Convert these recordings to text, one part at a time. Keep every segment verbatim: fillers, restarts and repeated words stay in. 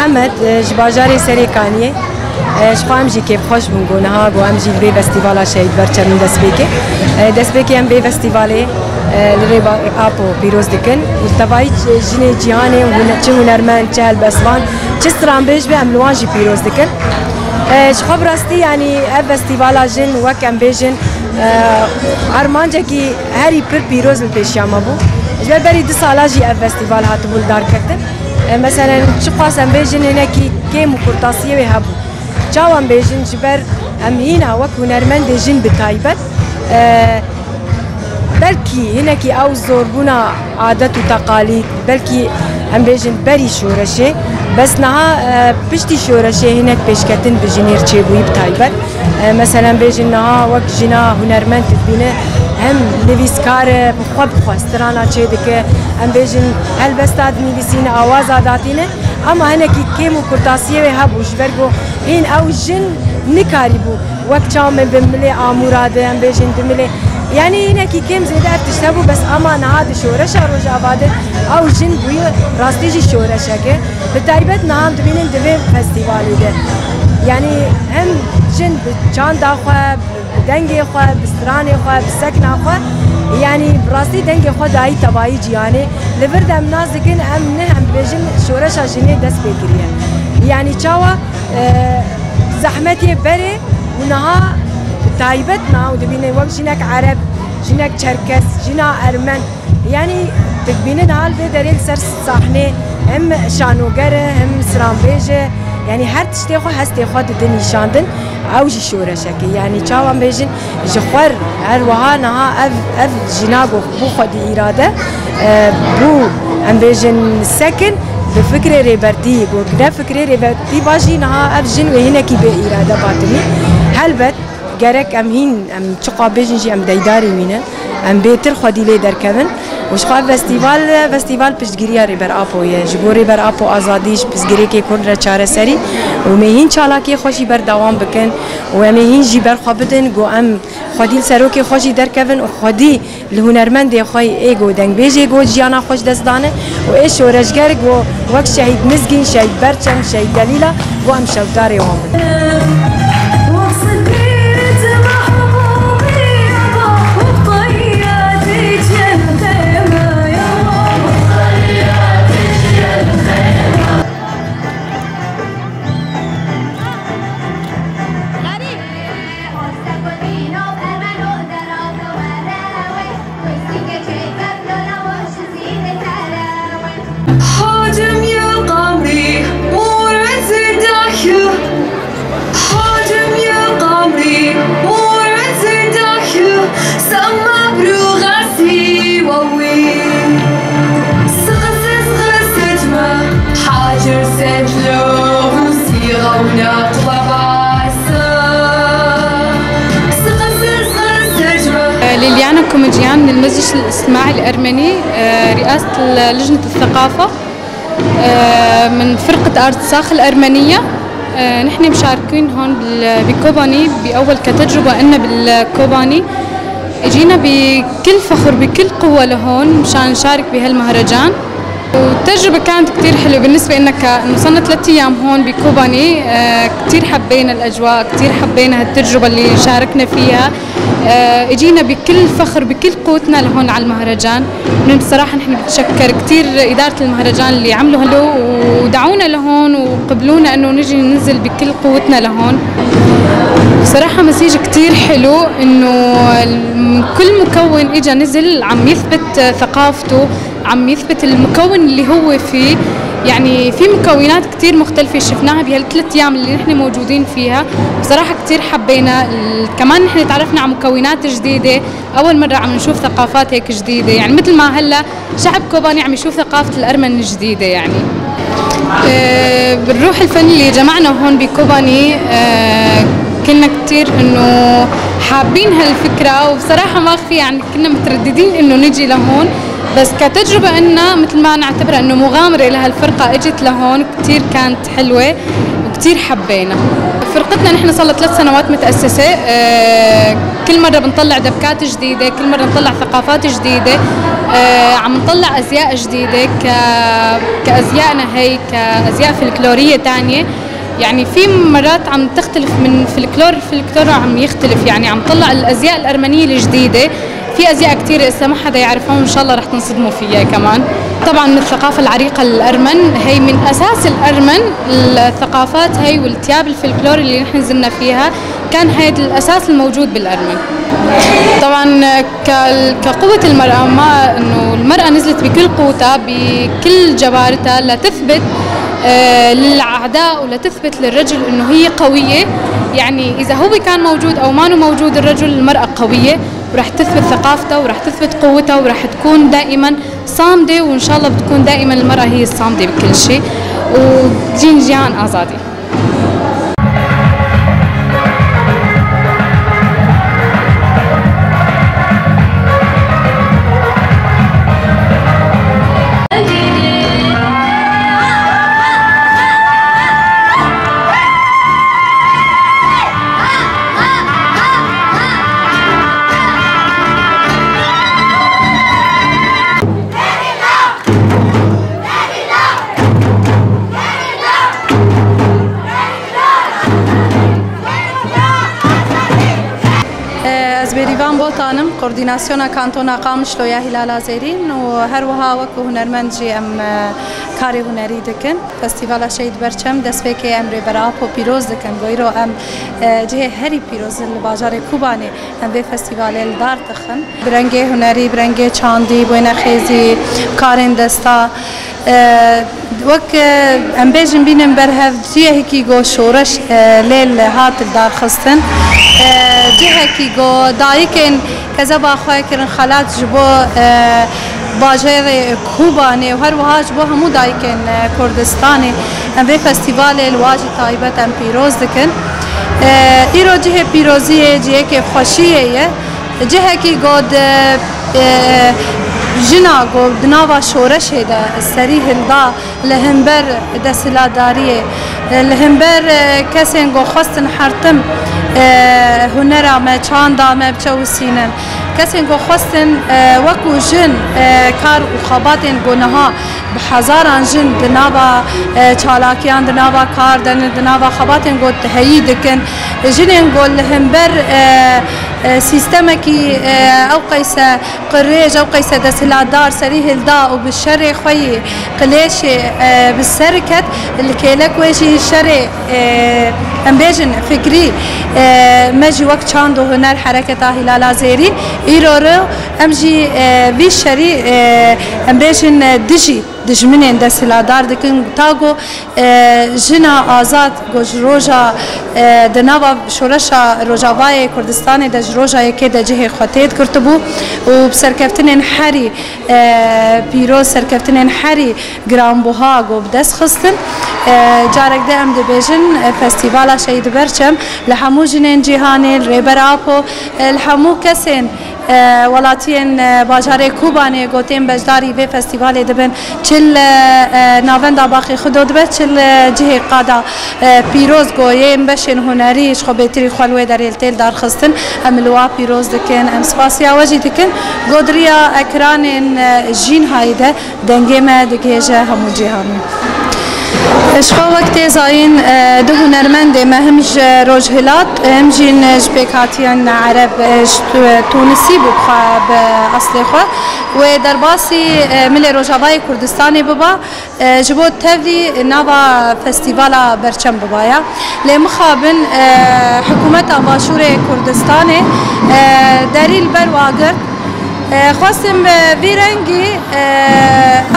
Ahmet, e, ji bajarê Serê Kaniyê. E, ji xwe em jî kêfxweş bûn ku niha ku em jî li vê festîvala Şehîd Berçem dest pê kir. E, destpêkê em vê festîvalê, e, li rê ba-, Apo pîroz dikin. Û tevayî çi jinê cîhanê û hune-, çi hunermend, çi helbestvan, çi stranbêj be em li wan jî pîroz dikin. E, ji xwe bi rastî, yanî ev festîvala jin wek em bêjin, e, armancekî herî pir pîroz li pêşiya me bû. Ji ber berî du sala jî ev festîval hatibû li dar ketin. E, meselen, çiqas em bêjin hinekî kêm û kurtasiyê wê hebû. Çawa em bêjin, ji ber em hîna wek hunermendê jin bi taybet, e, belkî hinekî ew zorbûna adet û teqalîd, belkî em bêjin berî şoreşê, bes niha, e, piştî şoreşê hinek pêşketin bi jinê re çêbûyî bi taybet. E, meselen bêjin niha wek jina hunermend dibîne, hem nivîskar e, bi xwe bi xwe strana çêdike, em bêjin helbesta dinivîsîne, awaza datîne, ama hinekî kêm û kurtasiyê wê hebû, ji ber ku hîn ew jin nikarîbû wek çawa me bi milê amûra de, em bêjin di milê, yanî hinekî kêm zêde ev tişt hebû, bes ama niha di şoreşa Rojava de ew jin bûye rastî jî şoreşeke. Bi taybet niha em dibînin di vê festîvalê de. Yanî hem jin bi çanda xwe, bi dengê xwe, bi stranê xwe, bi sekna xwe, yanî bi rastî dengê xwe dayî tevayî cîhanê. Li vir de em nas dikin, em ne em dibêjin şoreşa jinê dest pê kiriye. Yanî çawa, e, zehmetê berê û niha bi taybet niha û dibîne wek jinek Ereb, jinek Çerkes, jina Ermen, yanî tu dibîne niha li vê derê li ser sahnê hem şanoger e, hem stranbêj e, yanî her tiştê xwe, hestê xwe dide nîşandin. Ew jî şoreşek e. Yanî çawa em bêjin, ji xwe re her wiha niha ev, ev jina ku bû xwedî îrade, e, bû, em bêjin, sekin bi fikrê Rêbertî, ku ne fikrê Rêbertî ba jî niha ev jin wê hinekî bê îrade batinî. Helbet, gerek em hîn, em çiqa bêjin jî em deydarî wî ne. Em bêtir xwedî lê derkevin. Û ji xwe festîval, festîval piştgiriya Rêber Apo ye. Ji bo Rêber Apo azadî, ji pirsgirêkê Kurd re çareserî û em ê hîn çalakiyê xwe jî berdewam bikin û em ê hîn jî berxwe bidin ku em xwedî li serokê xwe jî derkevin û xwedî li hunermendê xwe ê ku dengbêjê ku jiyana xwe ji dest dane û ê şoreşger ku wek Şehîd Mizgîn, Şehîd Berçem, Şehîd Delîla, ku em şewdarê wan bin. Hacim ya qamrî, mûr ve zindahî. Hacim ya qamrî, mûr ve zindahî. Sema bru ğasî wawî. Sıkı sıkı sıçma, hacir sedlo, husi gavna qlavasa. Sıkı sıkı sıçma. ليليانا كوميديان من المجلس الاجتماعي الأرمني، آه، رئاسة لجنة الثقافة، آه، من فرقة أرتساخ الأرمنية. آه، نحن مشاركين هون بال-، بكوباني، بأول كتجربة إلنا بالكوباني. إجينا بكل فخر، بكل قوة لهون مشان نشارك بهالمهرجان. والتجربة كانت كتير حلوة بالنسبة إلنا، كأنه صرنا تلات أيام هون بكوباني. آه، كتير حبينا الأجواء، كتير حبينا هالتجربة اللي شاركنا فيها. آه، إجينا بكل فخر، بكل قوتنا لهون على المهرجان. من بصراحة نحن بنتشكر كتير إدارة المهرجان اللي عملوا هالو ودعونا لهون وقبلونا إنه نجي ننزل بكل قوتنا لهون. بصراحة مزيج كتير حلو، إنه ال-، كل مكون إجا نزل عم يثبت ثقافته، عم يثبت المكون اللي هو فيه. يعني، في مكونات كتير مختلفة شفناها بهالثلاث أيام اللي نحن موجودين فيها. بصراحة كتير حبينا ال-، كمان نحن تعرفنا على مكونات جديدة. أول مرة عم نشوف ثقافات هيك جديدة، يعني، متل ما هلأ شعب كوباني عم يشوف ثقافة الأرمن الجديدة، يعني. آه، بالروح الفن اللي جمعنا هون بكوباني، آه، كنا كتير إنه حابين هالفكرة، وبصراحة ما أخفي، يعني، كنا مترددين إنه نجي لهون، بس كتجربة إلنا متل ما نعتبرها إنه مغامرة لهالفرقة، إجت لهون كتير كانت حلوة وكتير حبينا. فرقتنا نحن صار لها ثلاث سنوات متأسسة. آه، كل مرة بنطلع دبكات جديدة، كل مرة نطلع ثقافات جديدة. آه، عم نطلع أزياء جديدة ك-، كأزيائنا هي، كأزياء فلكلورية تانية. يعني في مرات عم تختلف من فلكلور لفلكلور، عم يختلف. يعني عم نطلع الأزياء الأرمنية الجديدة. في أزياء كتيرة إسا ما حدا يعرفها، وإن شاء الله رح تنصدموا فيها كمان. طبعًا الثقافة العريقة للأرمن هي من أساس الأرمن، الثقافات هي والتياب الفلكلور اللي نحن زلنا فيها كان هيدا الأساس الموجود بالأرمن. طبعًا ك-، كقوة المرأة، ما إنه المرأة نزلت بكل قوتها، بكل جبارتها لتثبت، آه، للأعداء ولتثبت للرجل إنه هي قوية. يعني إذا هو كان موجود أو مانو موجود الرجل، المرأة قوية. ورح تثبت ثقافتها ورح تثبت قوتها ورح تكون دائمًا صامدة، وإن شاء الله بتكون دائمًا المرأة هي الصامدة بكل شيء، وجين جيهان آزادي. Ez Bêrîvan Botan im, Koordînasyona Kantona Qamişlo ya Hîlala Zêrîn û her wiha wekî hunermend jî em, e, karê hunerî dikin. Festîvala Şehîd Berçem destpêkê em Rêber Apo pîroz dikin. Go îro em, e, cihê herî pîroz li bajarê Kobanê em vê festîvalê li dar dixin. Bi rengê hunerî, bi rengê çandî, bi wênexêzî, karên desta, e, wek, e, em bêjin bînin ber hev cihekî go şoreş, e, lê li hat darxistin. E, cihekî go dayikên kezeba xwe kirin xelat ji bo, e, bajarê Kobanê û her wiha ji bo hemû dayikên, e, Kurdistanê. Em vê festîvalê li wa jî taybet em pîroz dikin. E, îro cihê pîroziyê, cihekê xweşiyê ye. Cihekî go di, e, jina go di nava şoreşê de serî hilda li hember desthilatdariyê, li hember, e, kesên ku xwestin hertim, e, hunera me, çanda me biçewisînin. Kesên ku xwestin, e, wekû jin, e, kar û xebatên ku niha bi hezaran jin di nava, e, çalakiyan, di nava kar de ne, di nava xebatên ku heyî dikin. Jinên ku li hember, e, e, sîstemekî, e, ew qeyse qirêj, ew qeyse desthilatdar serî hilda û bi şerê xwe yî qilêşê, e, bi ser ket, li kêlek wê jî şerê, e, em bêjin fikrî, e, me jî wek çand û huner hereketa Hîlala Zêrîn îro re em jî, e, vî şerî, e, em bêjin, e, dijî dijminên desthilatdar dikin, ta ku, e, jina azad ku ji roja, e, di nava şoreşa Rojavayê Kurdistanê de ji roja yekê de cihê xwe tê girtibû û bi serkeftinên herî, e, pîroz, serkeftinên herî giranbuha ku bi dest xistin. E, carek de em dibêjin, e, Festîvala Şehîd Berçem li hemû jinên cîhanê, li Rêber Apo, e, li hemû kesên e, welatiyên, e, bajarê Kobanê ku tên beşdarî vê festîvalê dibin, çi li, e, navenda Baxê Xudo dibe, çi li cihê qada, e, pîroz ku yên beşên hunerî ji xwe bêtirî xwe li wê derê li têl darxistin, em li wa pîroz dikin, em spasiya we jî dikin. Ku di riya ekranên, e, Jînhayî de dengê me digihêje hemû cîhanê. Ji xwe wek tê zayîn, e, du hunermendê me, him ji Rojhilat, him jî ji pêkhatiyên Ereb, e, ji Tu-, Tunisî bû bi xwe, bi eslê xwe. Wê derbasî, e, milê Rojavayê Kurdistanê biba, e, ji bo tevlî nava festîvala Berçem bibaya. Lê mixabin, e, hikûmeta Başûrê Kurdistanê, e, derî li ber wa girt. E, xwestim, e, vî rengî, e,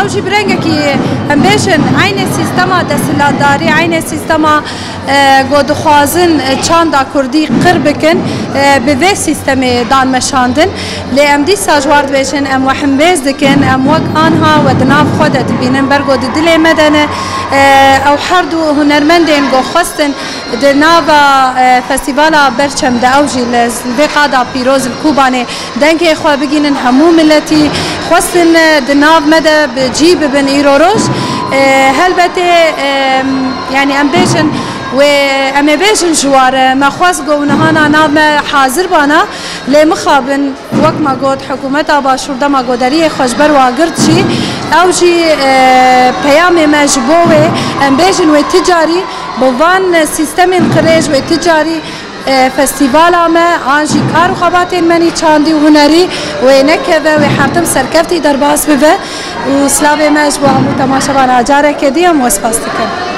ew jî bi rengekî, em bêjin, eynê sîstema desthilatdarî, eynê sîstema, e, ku dixwazin, e, çanda kurdî qir bikin, e, bi vê sîstemê dan meşandin. Lê em dîsa ji war dibêjin, em we hembêz dikin, em wek anha we di nav xwe de dibînin, ber ku di dilê me de ne. E, ew her du hunermendên ku xwestin di nava, e, festîvala Berçem de, ew jî li vê qada pîroz li Kobanê dengê xwe bigînin, hemû miletî xwestin, e, di nav me de bi cî bibin îro roj. E, helbetê, e, yanî em bêjin, Wê em ê bêjin ji ware, me xwest ku niha nav me hazir bana, lê mixabin, wek me got, hikûmeta Başûr dema ku deriyê xwe ji ber wa girt jî, ew jî, e, peyamê me ji bo wê, em bêjin wê ti carî bi van sîstemên qirêj wê ti carî, e, festîvala me an jî kar û xebatên me nîçandî û hunerî wê nekeve, wê her tim serkeftî derbas bibe û silavê me ji bo hemû temaşevan a careke dî em we spas dikin.